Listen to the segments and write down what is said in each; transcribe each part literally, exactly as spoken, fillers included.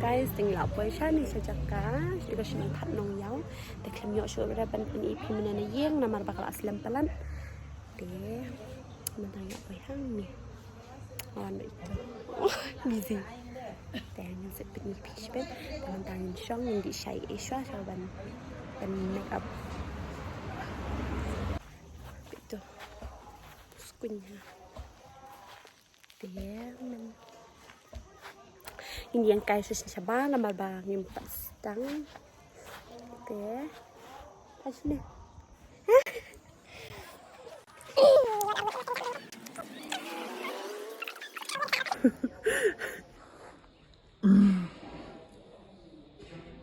Guys, te ngi la poi shane sha jaka, sha ka shnong That Nongïaw. Te khlem ïoh shuh ruh ban pyni ïa phi mynne na ïing namar ba ka la slem palat. Te mynta ngi la poi hangne. Wan ba ito. Busy. Te ngin sa pyni ïa phi shibit. Te mynta ngin shong, ngin dih shai ei shuwa sha ban, ban make up. Ito. Skunya. Te, men. Ngin ïeng kai sha sha ba namar ba ngim pat sdang. Te. Asli.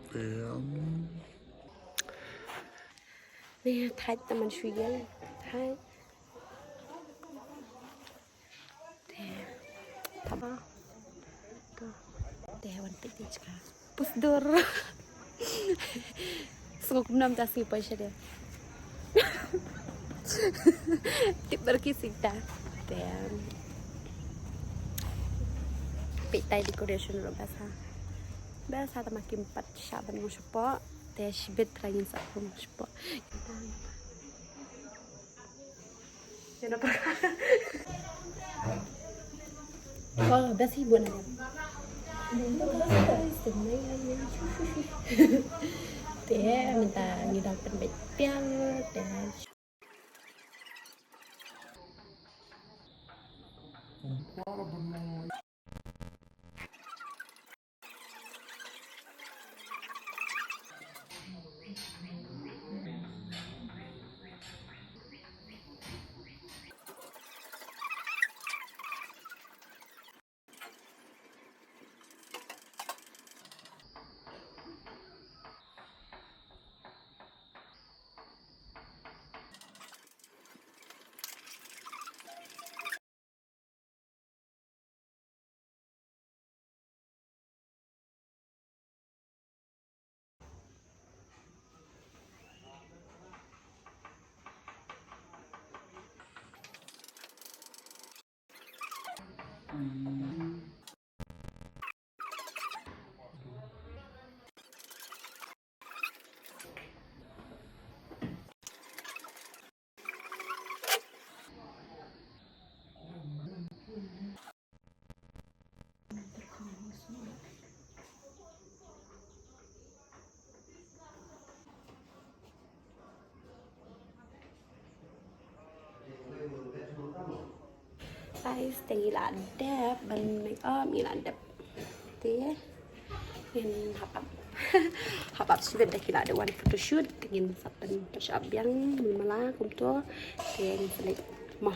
Damn. Ni thait naman shu ïeng. Thait. Te. Tama. To. Te wan peit dei jaka. Pus dur. Sngewkmen ta sngi poi shade. Tip bar ki sita. Te. Peit tai decoration ruh basa. Basa tama kim pat shah ban ong shapoh. Te shibit trai ngin sa ong shapoh. Oh, best hi buat na dia. Te, mynta ngi dang pynbeit pial, te. Guys, te ngi la dep ban make up, ngi la dep. Te ngin hap ap. Hap ap shibit da ki la dep wan photoshoot, te ngin sa pyn touch up biang, mala kumto. Te ngin sa leit mo.